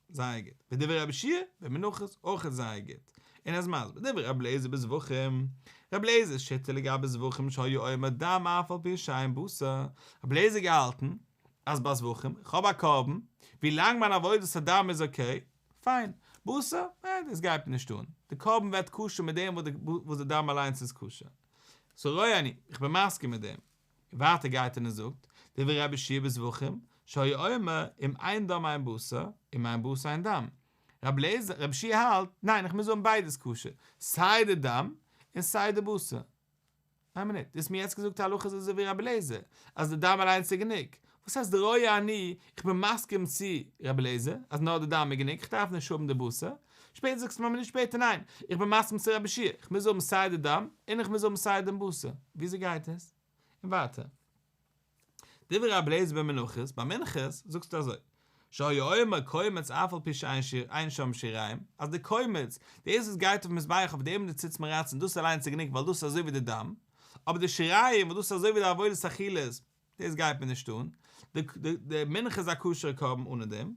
זייער גוט. ודברי רבי יהושע במנחות אויך זייער גוט. און ער איז מסביר, דברי רבי אליעזר בזבחים, רבי אליעזר'ס שיטה לגבי זבחים שהיה אומר דם אף על פי שאין בשר, רבי אליעזר געהאלטן אז ביי זבחים, איך האב א קרבן, ווי לאנג מיין עבודת הדם איז okay, פיין, בשר, אה, דאס גייט מיר נישט אן, די קרבן ווערט כשר מיט דעם וואס די דם אליינס איז כשר. סאו רואה אני, איך בין מסכים מיט דעם. ווייטער גייט ער און זאגט, דברי רבי יהושע בזבחים, שהיה אומר אם אין דם אין בשר, אם אין בשר אין דם. רבי אליעזר, רבי יהושע האלט, ניין איך מוז האבן ביידעס כשר, סיי די דם און סיי די בשר. איין מינוט, דו האסט מיר יעצט געזאגט הלכה איז אזוי ווי רבי אליעזר, אז די דם אליינס איז גענוג. וואס הייסט רואה אני, איך בין מסכים צו רבי אליעזר אז נאר די דם איז גענוג, איך דארף נישט האבן די בשר. שפעטער זאגסטו מיר א מינוט שפעטער ניין, איך בין מסכים צו רבי יהושע, איך מוז האבן סיי די דם און איך מוז האבן סיי דעם בשר. וויאזוי גייט עס? און ווייטער. דברי רבי אליעזר במנחות, ביי מנחות זאגסטו אזוי, שהיה אומר קומץ אף על פי שאין שם שיריים, אז די קומץ, דאס וואס גייט אויפן מזבח אויף דעם די ציץ מרצון דאס אליינס איז גענוג ווייל דאס איז אזוי ווי די דם, אבער די שיריים וואס דאס איז אזוי ווי די עבודת אכילות, דאס גייט מיר נישט אן, די מנחה איז א כשר'ע קרבן אנע דעם. און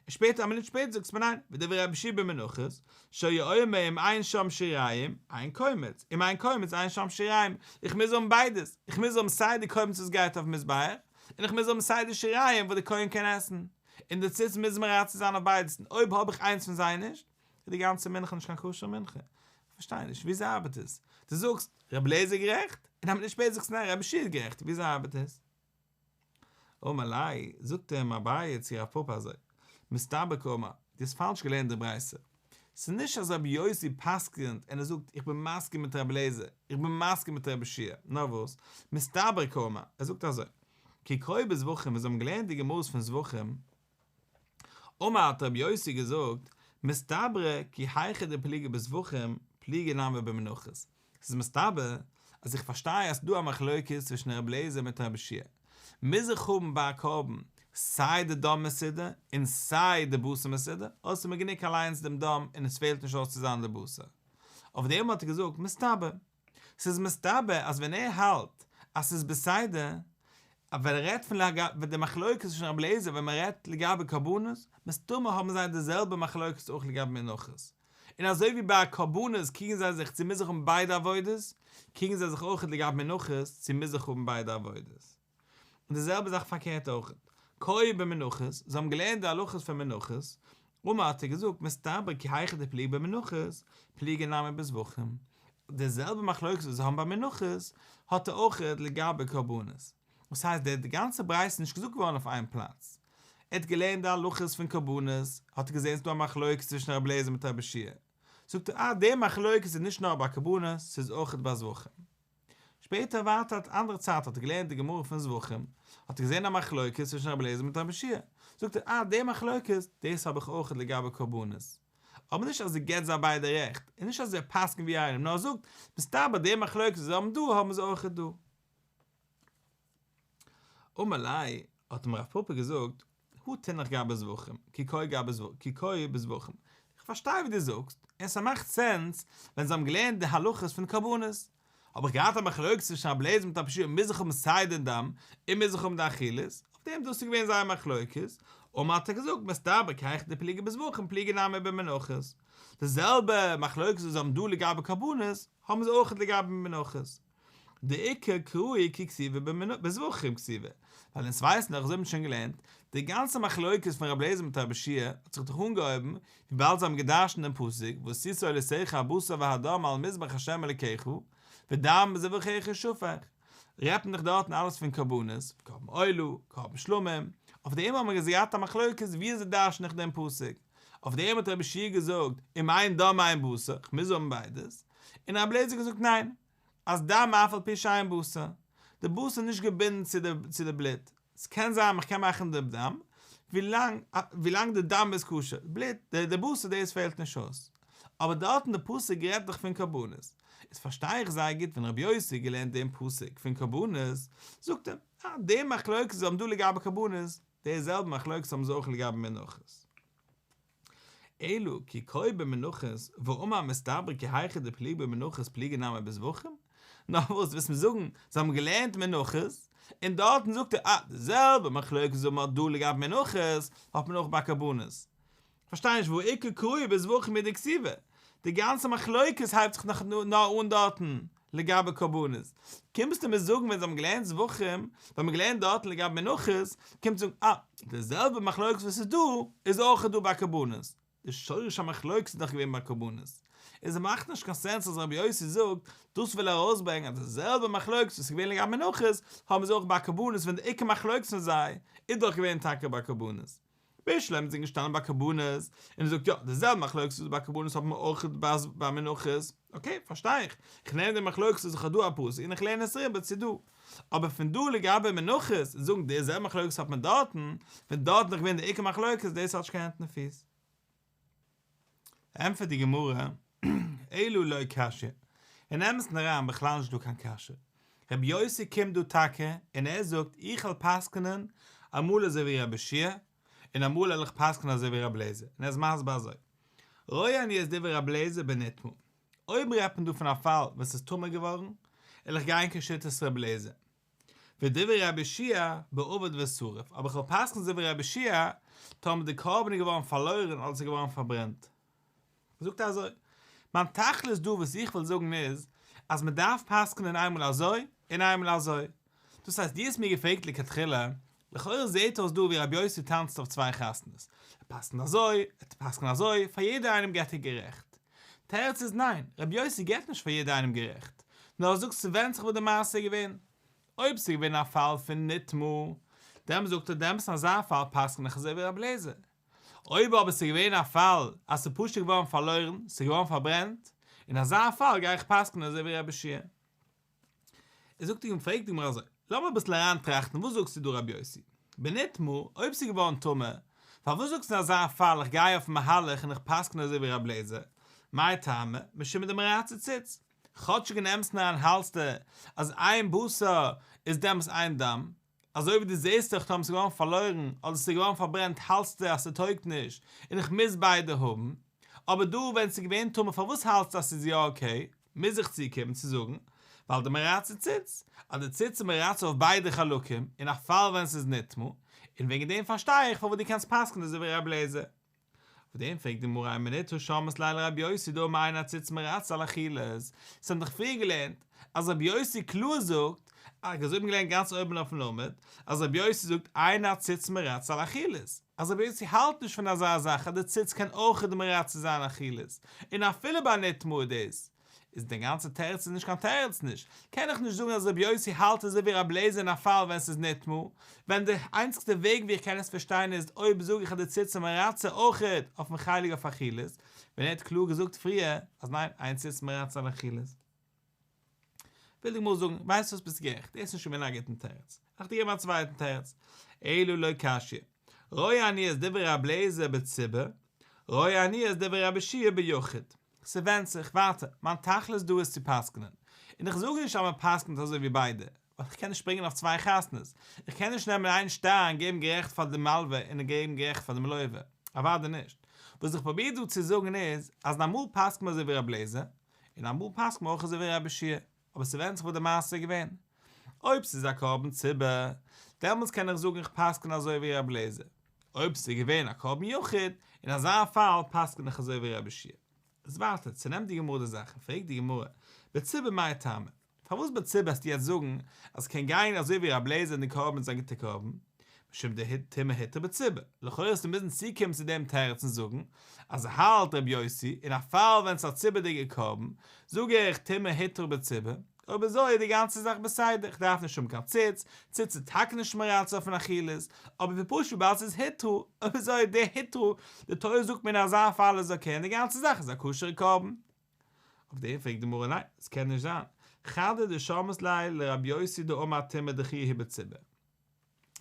שפעטער א מינוט שפעטער זאגסט מיר ניין, ודברי רבי יהושע במנחות, שהיה אומר אם אין שם שיריים, אין קומץ, אם אין קומץ אין שם שיריים, איך מוז האבן ביידעס, איך מוז האבן סיי די קומץ וואס גייט אויפן מזבח, און איך מוז האבן סיי די שיריים וואס די כהן קען עסן, און די ציץ מוז מרצה זיין אויף ביידעס, און אויב האב איך איינס פון זיי נישט, איז די גאנצע מנחה נישט קיין כשר'ע מנחה. איך פארשטיי נישט, וויאזוי ארבעט עס? דו זאגסט, רבי אליעזר איז גערעכט, און א מינוט שפעטער זאגסטו ניין, רבי יהושע איז גערעכט, וויאזוי ארבעט עס? אמר ליה, זאגט אים אביי צו רב פפא אזוי, מסתברא קאמר, דו האסט פאלש געלערנט די ברייתא, ס'איז נישט אז רבי יוסי פסק'נט און ער זאגט איך בין מסכים מיט רבי אליעזר, איך בין מסכים מיט רבי יהושע, נאר וואס, מסתברא קאמר, ער זאגט אזוי, כי קאי בזבחים ווען זיי האבן געלערנט די גמרות פון זבחים, אמר האט רבי יוסי געזאגט, מסתברא כי היכי דפליגי בזבחים פליגי נמי במנחות, ס'איז מסתבר אז איך פארשטיי אז ס'דא א מחלוקת צווישן רבי אליעזר מיט רבי יהושע, מוז איך האבן ביי א קרבן סיי די דם מסודר און סיי די בשר מסודר, אדער ס'איז מיר גענוג אליינס דעם דם און עס פעלט נישט אויס צו זיין די בשר? אויף דעם האט ער געזאגט מסתבר. ס'איז מסתבר אז ווען ער האלט אז ס'איז בסדר, ווען ער רעדט פון לגבי די מחלוקת צווישן רבי אליעזר ווען מען רעדט לגבי קרבנות, מסתמא האבן זיי די זעלבע מחלוקת אויך לגבי מנחות. און אזוי ווי ביי קרבנות קריגן זיי זיך צו מוז איך האבן ביידע עבודות, קריגן זיי זיך אויך לגבי מנחות צו מוז איך האבן ביידע עבודות. און די זעלבע זאך פארקערט אויך. קאי במנחות, זיי האבן געלערנט די הלכות פון מנחות, אמר האט ער געזאגט מסתברא כי היכי דפליגי במנחות, פליגי נמי בזבחים. די זעלבע מחלוקת וואס זיי האבן ביי מנחות, האט ער אויך לגבי קרבנות. דאס הייסט די גאנצע ברייתא איז נישט געזאגט געווארן אויף איין פלאץ. ער האט געלערנט די הלכות פון קרבנות, האט ער געזען ס'איז דא א מחלוקת צווישן רבי אליעזר מיט רבי יהושע. זאגט ער אה די מחלוקת איז נישט נאר ביי קרבנות, ס'איז אויך ביי זבחים. שפעטער ווייטער א אנדערע צייט האט ער געלערנט די גמרא פון זבחים, האט ער געזען א מחלוקת צווישן רבי אליעזר מיט רבי יהושע, זאגט ער אה די מחלוקת, דאס האב איך אויך לגבי קרבנות. אבער נישט אז ער געבט זיי ביידע רעכט, און נישט אז ער פסק'נט ווי איינעם, נאר ער זאגט, מסתבר די מחלוקת וואס זיי האבן דא האבן זיי אויך דא. אמר ליה, האט אים רב פפא געזאגט, הא תינח גבי זבחים, כי קאי גבי כי קאי בזבחים. איך פארשטיי ווי דו זאגסט, און ס'מאכט sense ווען זיי האבן געלערנט די הלכות פון קרבנות. האב איך געהאט א מחלוקת צווישן רבי אליעזר מיט רבי יהושע מוז איך האבן סיי די דם און מוז איך האבן די אכילות, אויף דעם דאס איז געווען זייער מחלוקת, אמר האט ער געזאגט מסתברא כי היכי דפליגי בזבחים פליגי נמי במנחות. די זעלבע מחלוקת וואס זיי האבן דא לגבי קרבנות האבן זיי אויך לגבי מנחות. דעיקר קראי כי כתיבי בזבחים כתיבי, ווייל אונז ווייסן דאך, אזוי האט מען שוין געלערנט, די גאנצע מחלוקת פון רבי אליעזר מיט רבי יהושע האט זיך דאך אנגעהויבן וויבאלד זיי האבן געדרשנט דעם פסוק ועשית עולותיך הבשר והדם על מזבח ה' אלקיך ודם זבחיך ישפך, רעדט מען דאך דארטן אלעס פון קרבנות, קרבן עולה, קרבן שלמים, אויף דעם האבן מיר געהאט א מחלוקת ווי אזוי דרשן איך דעם פסוק, אויף דעם האט רבי יהושע געזאגט אם אין דם אין בשר, כ'מוז האבן ביידעס, און רבי אליעזר געזאגט ניין, אז דם אף על פי שאין בשר, די בשר איז נישט געבינדן צו די צו די בלוט, ס'קען זיין איך קען מאכן די דם, ווילאנג ווילאנג די דם איז כשר, בלוט, די די בשר דאס פעלט נישט אויס. אבער דארטן די פסוק רעדט דאך פון קרבנות, איז פארשטיי איך זייער גוט ווען רבי יוסי געלערנט דעם פסוק פון קרבנות, זאגט ער, אה, די מחלוקת וואס זיי האבן דא לגבי קרבנות, די זעלבע מחלוקת האבן זיי אויך לגבי מנחות. אלא כי קאי במנחות ואמר מסתברא כי היכי דפליגי במנחות פליגי נמי בזבחים? נאר וואס ווילסט מיר זאגן זיי האבן געלערנט מנחות און דארטן זאגט ער אה די זעלבע מחלוקת וואס מען האט דא לגבי מנחות האט מען אויך ביי קרבנות. כ'פארשטיי נישט והא עיקר קראי בזבחים הוא דכתיבי, די גאנצע מחלוקת הייבט זיך נאך נאר אן דארטן לגבי קרבנות, קומסטו מיר זאגן ווען זיי האבן געלערנט זבחים, ווען מ'האט געלערנט דארטן לגבי מנחות, קומט זאגן אה, די זעלבע מחלוקת וואס איז דא, איז אויך דא ביי קרבנות, די שורש המחלוקת איז דאך געווען ביי קרבנות, איז מאכט נישט קיין סענס אז רבי יוסי זאגט, דאס וויל ער ארויסברענגען אז די זעלבע מחלוקת וואס איז געווען לגבי מנחות האבן זיי אויך ביי קרבנות ווען די עיקר מחלוקת פון זיי איז דאך געווען טאקע ביי קרבנות. בשלמא זענען געשטאנען ביי קרבנות און ער זאגט יא די זעלבע מחלוקת וואס ביי קרבנות האבן מיר אויך ביי מנחות, אקעי פארשטיי איך, איך נעם די מחלוקת וואס איך האב דא א פסוק און איך לערן עס אריבער צו דא, אבער פון דא לגבי מנחות און זאגן די זעלבע מחלוקת האט מען דארטן, ווען דארטן איז דאך געווען די עיקר מחלוקת דאס האט נישט קיין הענט און פיס. ענטפערט די גמרא, אלא לא קשיא, אין אמת'ן אריין בכלל נישט דא קיין קשיא, רבי יוסי קומט דא טאקע און ער זאגט איך וועל פסק'נען אמאל אזוי ווי רבי יהושע און אמאל וועל איך פסק'נען אזוי ווי רבי אליעזר, און ער איז מסביר אזוי, רואה אני את דברי רבי אליעזר בנטמא, אויב רעדט מען דא פון א פאל וואס איז טמא געווארן, וועל איך גיין כשיטת רבי אליעזר, ודברי רבי יהושע באבד ושרוף, אבער איך וועל פסק'נען אזוי ווי רבי יהושע טאמער די קרבן איז געווארן פארלוירן אדער ס'איז געווארן פארברענט. זאגט ער אזוי, מיין תכלית דא וואס איך וויל זאגן איז, אז מען דארף פסק'נען איינמאל אזוי און איינמאל אזוי. דאס הייסט דו האסט מיר געפרעגט לכתחילה, לכאורה זעהט אויס דא ווי רבי יוסי טאנצט אויף צוויי חתונות, ער פסק'נט אזוי, ער פסק'נט אזוי, פאר יעדער איינעם געט ער גערעכט. תירוץ איז ניין, רבי יוסי געט נישט פאר יעדער איינעם גערעכט, נאר ער זאגט ס'ווענדט זיך וואס די מעשה איז געווען. אויב ס'איז געווען א פאל פון נטמא, דעמאלט זאגט ער דעמאלטס אין אזא פאל פסק'ן איך אזוי ווי רבי אליעזר. אויב אבער ס'איז געווען א פאל אז ס'איז פשוט געווארן פארלוירן, ס'איז געווארן פארברענט, אין אזא פאל גיי איך פסק'נען אזוי ווי רבי יהושע. ער זאגט אים, פרעגט די גמרא אזוי, לאמיר אביסל אריין טראכטן, וואס זאגסטו דא רבי יוסי? בנטמא, אויב ס'איז געווארן טמא, פארוואס זאגסטו אין אזא פאל איך גיי אויפן מהלך און איך פסק'ן אזוי ווי רבי אליעזר? מאי טעמא? משום דמרצה ציץ. כאטשיג אין אמת'ן אריין האלטסטו אז אין בשר איז דעמאלס אין דם, אזוי ווי דו זעסט דאך טאמער ס'איז געווארן פארלוירן אדער ס'איז געווארן פארברענט האלטסטו אז ס'טויגט נישט און איך מוז ביידע האבן, אבער דא ווען ס'איז געווען טמא פארוואס האלטסטו אז ס'איז יא אקעי? מוז איך צוקומען צו זאגן ווייל דמרצה ציץ, אז די ציץ איז מרצה אויף ביידע חלקים אין א פאל ווען ס'איז נטמא, און וועגן דעם פארשטיי איך פארוואס דו קענסט פסק'נען אזוי ווי ר' אליעזר. אויף דעם פרעגט די גמרא איין מינוט הא שמעת ליה לרבי יוסי דאמר אין הציץ מרצה על אכילות, אונז האבן דאך פריער געלערנט אז רבי יוסי קלאר זאגט, אזוי האט מען געלערנט גאנץ אויבן אויפן עמוד, אז רבי יוסי זאגט אין הציץ מרצה על אכילות, אז רבי יוסי האלט נישט פון אזא זאך אז די ציץ קען אויכעט מרצה זיין אכילות, און אפילו ביי נטמא דאס איז די גאנצע תירוץ איז נישט קיין תירוץ נישט, קען איך נישט זאגן אז רבי יוסי האלט אזוי ווי רבי אליעזר אין א פאל ווען ס'איז נטמא, ווען די איינציגסטע וועג ווי איך קען עס פארשטיין איז אויב זאג איך אז די ציץ איז מרצה אויכעט אויפן חלק אויף אכילות, ווען ער האט קלאר געזאגט פריער אז ניין אין ציץ מרצה על אכילות. וויל די גמרא זאגן, ווייסט וואס ביסט גערעכט, דאס איז נישט געווען א גוטן תירוץ, איך דיר געבן א צווייטן תירוץ, אלא לא קשיא, רואה אני את דברי רבי אליעזר בציבור, רואה אני את דברי רבי יהושע ביחיד. ס'ווענדט זיך, ווייטער, מיין תכלית דא איז צו פסק'נען. און איך זאג נישט אז מען פסק'נט אזוי ווי ביידע, ווייל איך קען נישט שפרינגען אויף צוויי חתונות. איך קען נישט נעמען איין שטר און געבן גערעכט פאר די מלווה און געבן גערעכט פאר דעם לווה. אוודאי נישט. וואס איך פרוביר דא צו זאגן איז, אז אין אמאל פסק'נט מען אזוי ווי רבי אליעזר, און אמאל פסק'נט מען אויך אזוי ווי רבי יהושע אבער ס'ווענדט זיך וואס די מעשה איז געווען. אויב ס'איז א קרבן ציבור, דעמאלטס קען איך זאגן איך פסק'ן אזוי ווי רבי אליעזר. אויב ס'איז געווען א קרבן יחיד, אין אזא פאל פסק'ן איך אזוי ווי רבי יהושע. איז ווייטער, צונעמט די גמרא די זאך און פרעגט די גמרא, בציבור מאי טעמא? פארוואס בציבור וועסטו יעצט זאגן אז ס'קען גיין אזוי ווי רבי אליעזר און די קרבן איז א גוטע קרבן? משום דטומאה הותרה בציבור, לכאורה וועסטו מוזן צוקומען צו דעם תירוץ און זאגן אז ער האלט רבי יוסי אין א פאל ווען ס'איז א ציבור'דיגע קרבן, זאג איך טומאה הותרה בציבור, אויב אזוי איז די גאנצע זאך בסדר, איך דארף נישט האבן קיין ציץ, ציץ איז טאקע נישט מרצה אויפן אכילות, אבער ווי פשוט וויבאלד ס'איז הותרה, אויב אזוי איז די הותרה, די תורה זאגט מיר אין אזא פאל איז אקעי און די גאנצע זאך איז א כשר'ע קרבן. אויף דעם פרעגט די גמרא ניין, עס קען נישט זיין, חדא דשמעת ליה לרבי יוסי דאמר טומאה דחויה היא בציבור.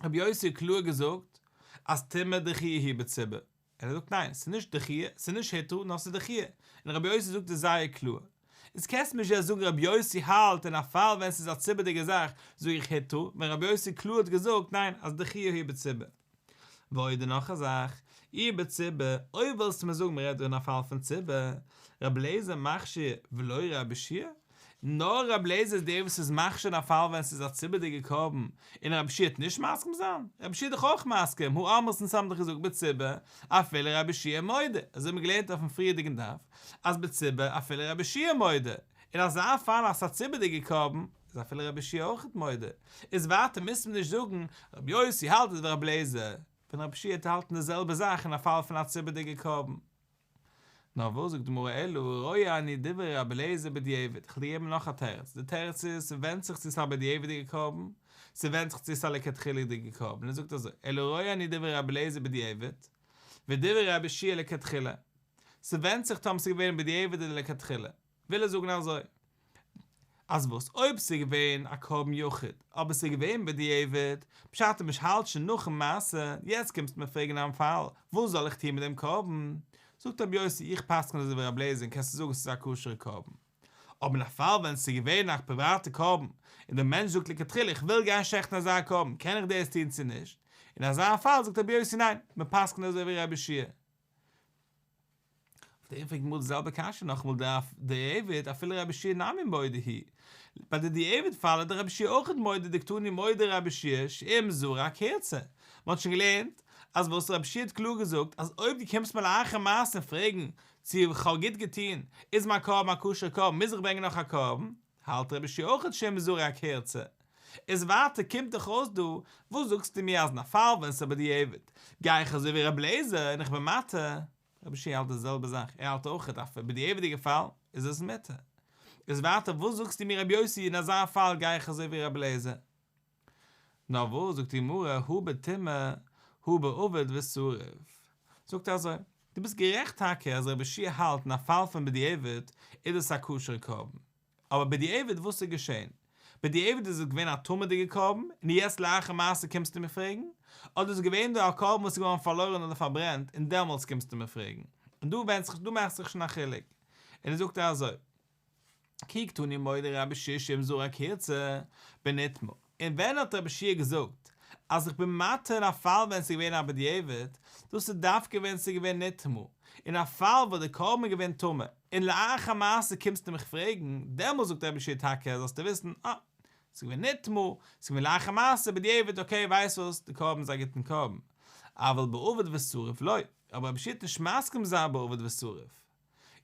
רבי יוסי האט קלאר געזאגט אז טומאה דחויה היא בציבור, און ער זאגט ניין, ס'איז נישט דחויה, ס'איז נישט הותרה, נאר ס'איז דחויה, און רבי יוסי זאגט עס זייער קלאר. איז קענסט מיר נישט יעצט זאגן רבי יוסי האלט אין א פאל ווען ס'איז א ציבור'דיגע זאך זאג איך הותרה, ווען רבי יוסי קלאר האט געזאגט ניין אז דחויה היא בציבור. ועוד און נאך א זאך, אי בציבור, אויב ווילסטו מיר זאגן מ'רעדט דא אין א פאל פון ציבור, רבי אליעזר מכשיר ולא רבי יהושע נאר רבי אליעזר איז דער וואס איז מכשיר אין א פאל ווען ס'איז א ציבור'דיגע קרבן, און רבי יהושע וועט נישט מסכים זיין? רבי יהושע איז דאך אויך מסכים, הא אמרת אונז האבן דאך געזאגט בציבור, אפילו רבי יהושע מודה, אזוי האבן מיר געלערנט אויפן פריערדיגן דף, אז בציבור אפילו רבי יהושע מודה, אין אזא פאל אז ס'איז א ציבור'דיגע קרבן, איז אפילו רבי יהושע אויכעט מודה, איז ווייטער מוזט מיר נישט זאגן, רבי יוסי האלט אזוי ווי רבי אליעזר, ווען רבי יהושע וועט האלטן די זעלבע זאך אין א פאל פון א ציבור'דיגע קרבן. נאר וואס זאגט די גמרא אלא רואה אני דברי רבי אליעזר בדיעבד, כ'וועל דיר געבן נאך א תירוץ, די תירוץ איז ס'ווענדט זיך צו ס'איז א בדיעבד'יגע קרבן, ס'ווענדט זיך צו ס'איז א לכתחילה'דיגע קרבן, און ער זאגט אזוי, אלא רואה אני דברי רבי אליעזר בדיעבד, ודברי רבי יהושע לכתחילה, ס'ווענדט זיך טאמער ס'איז געווען בדיעבד אדער לכתחילה, וויל ער זאגן אזוי, אז וואס אויב ס'איז געווען א קרבן יחיד אבער ס'איז געווען בדיעבד, פשט אז מ'האלט שוין נאכן מעשה, יעצט קומסטו מיר פרעגן א פאל, וואס זאל איך טון מיט דעם קרבן? זאגט רבי יוסי איך פסק'ן אזוי ווי רבי אליעזר און קענסטו זאגן ס'איז א כשר'ע קרבן. אבער אין א פאל ווען ס'איז געווען א פריוואטע קרבן און דער מענטש זאגט לכתחילה איך וויל גיין שעכטן אזא קרבן קען איך דאס טון צו נישט? אין אזא פאל זאגט רבי יוסי ניין, מ'פסק'נט אזוי ווי רבי יהושע. אויף דעם פרעגט די גמרא די זעלבע קשיא נאכאמאל דיעבד אפילו רבי יהושע נמי מודה הוא, ביי די דיעבד פאל איז דאך רבי יהושע אויכעט מודה דקתני מודה רבי יהושע שאם זרק הורצה, מען האט שוין געלערנט אז וואס רבי יהושע האט קלאר געזאגט אז אויב דו קומסט מיר לאחר מעשה פרעגן צו איך האב גוט געטון איז מיין קרבן א כשר'ע קרבן מוז איך ברענגען נאך א קרבן, האלט רבי יהושע אויכעט שאם זרק הורצה. איז ווייטער קומט דאך אויס דא, וואס זאגסטו מיר אז אין א פאל ווען ס'איז בדיעבד גיי איך אזוי ווי רבי אליעזר און איך בין מתיר, רבי יהושע האלט די זעלבע זאך, ער האלט אויכעט אז בדיעבד'יגע פאל איז עס מותר. איז ווייטער וואס זאגסטו מיר רבי יוסי אין אזא פאל גיי איך אזוי ווי רבי אליעזר? נאר וואס זאגט די גמרא הא בטמא הא באבד ושרוף, זאגט ער אזוי, דו ביסט גערעכט טאקע אז רבי יהושע האלט אין א פאל פון בדיעבד איז עס א כשר'ע קרבן, אבער בדיעבד וואס איז געשען? בדיעבד איז עס געווען א טמא'דיגע קרבן און יעצט לאחר מעשה קומסטו מיר פרעגן? אדער איז געווען דא א קרבן וואס איז געווארן פארלוירן אדער פארברענט און דעמאלטס קומסטו מיר פרעגן? און דא ווענדט זיך דא מאכט זיך שוין א חילוק. און ער זאגט אזוי. כי קתני מודה רבי יהושע שאם זרק הורצה בנטמא. און ווען האט רבי יהושע געזאגט אז איך בין מתיר אין א פאל ווען ס'איז געווען א בדיעבד, דאס איז דווקא ווען ס'איז געווען נטמא, אין א פאל וואס די קרבן איז געווען טמא, און לאחר מעשה קומסטו מיך פרעגן, דעמאלס זאגט רבי יהושע טאקע זאלסטו וויסן, אה, ס'איז געווען נטמא, ס'איז געווען לאחר מעשה בדיעבד, אקעי ווייסט וואס, די קרבן איז א גוטן קרבן. אבל באבד ושרוף לא, אבער רבי יהושע וועט נישט מסכים זיין באבד ושרוף.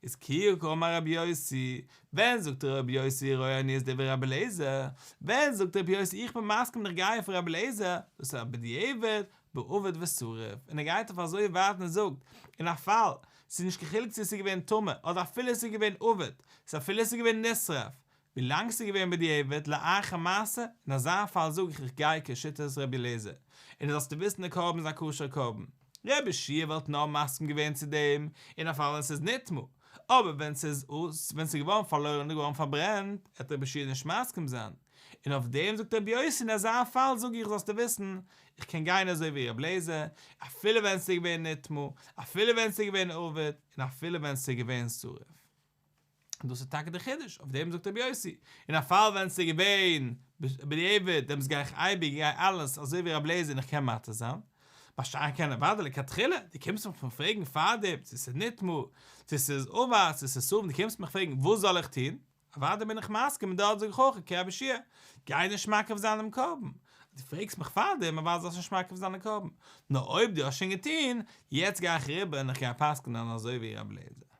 איז כי קאמר רבי יוסי, ווען זאגט רבי יוסי רואה אני את דברי רבי אליעזר, ווען זאגט רבי יוסי איך בין מסכים און איך גיי אויף רבי אליעזר, דאס איז א בדיעבד, באבד ושרוף, און ער גייט אויף אזוי ווייט און זאגט, אין א פאל, ס'איז נישט קיין חילוק צו עס איז געווען טמא, אדער אפילו עס איז געווען אבד, ס'איז אפילו עס איז געווען נשרף, ווילאנג ס'איז געווען בדיעבד לאחר מעשה, אין אזא פאל זאג איך איך גיי כשיטת רבי אליעזר, און זאלסטו וויסן די קרבן איז א כשר קרבן. רבי יהושע וואלט נאר מסכים געווען צו דעם אין א פאל ווען ס'איז נטמא, אבער ווען ס'איז ווען ס'איז געווארן פארלוירן אדער געווארן פארברענט, עט רבי יהושע נישט מסכים זיין. און אויף דעם זאגט רבי יוסי אין אזא פאל זאג איך זאלסטו וויסן, איך קען גיין אזוי ווי רבי אליעזר, אפילו ווען ס'איז געווען נטמא, אפילו ווען ס'איז געווען אבד, און אפילו ווען ס'איז געווען שרוף. און דאס איז טאקע דער חידוש, אויף דעם זאגט רבי יוסי, אין א פאל ווען ס'איז געווען בדיעבד, דעמאלטס גיי איך אייביג, גיי אלעס אזוי ווי רבי אליעזר און איך קען מתיר זיין, מה שאין כן אוודאי לכתחילה, דו קומסט מיך פרעגן פארדעם צו ס'איז נטמא, צו ס'איז אבד, צו ס'איז שרוף, דו קומסט מיך פרעגן וואס זאל איך טון, אוודאי בין איך מסכים און דארט זאג איך אויך כרבי יהושע, גיי נישט מקריב זיין דעם קרבן, דו פרעגסט מיך פארדעם אוודאי זאלסט נישט מקריב זיין דעם קרבן, נאר אויב דו האסט שוין געטון, יעצט גיי איך אריבער און איך גיי פסק'נען אזוי ווי רבי אליעזר.